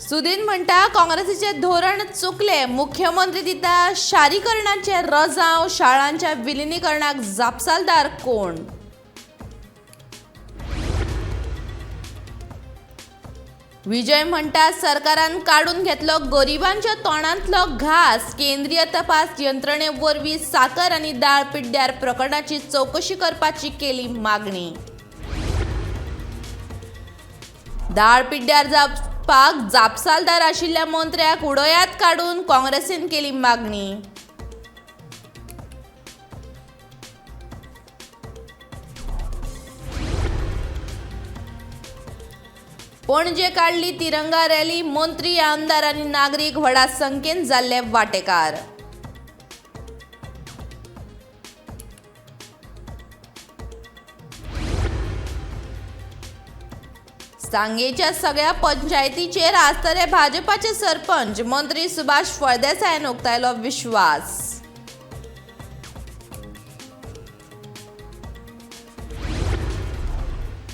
सुदीन म्हणटा काँग्रेसीचे धोरण चुकले. मुख्यमंत्री दिता शारीकरणाचे रजांव. शाळांच्या विलिनीकरणाक जापसालदार कोण? विजय म्हणटा सरकारान काडून घेतलो गरिबांच्या तोंडांतलो घास. केंद्रीय तपास यंत्रणे वरवीं साकर आनी दाळ पिड्ड्यार प्रकरणाची चवकशी करपाची केली मागणी. दाळ पिड्ड्यार जावपाक जापसालदार आशिल्ल्या मंत्र्याक उडयात काडून काँग्रेसीन केली मागणी. पणजे काडली तिरंगा रॅली. मंत्री, आमदार आनी नागरीक व्हडा संख्येन जाल्ले वांटेकार. सांगेच्या सगळ्या पंचायतीचेर आसतले भाजपाचे सरपंच. मंत्री सुभाष फळदेसायान उक्तायलो विश्वास.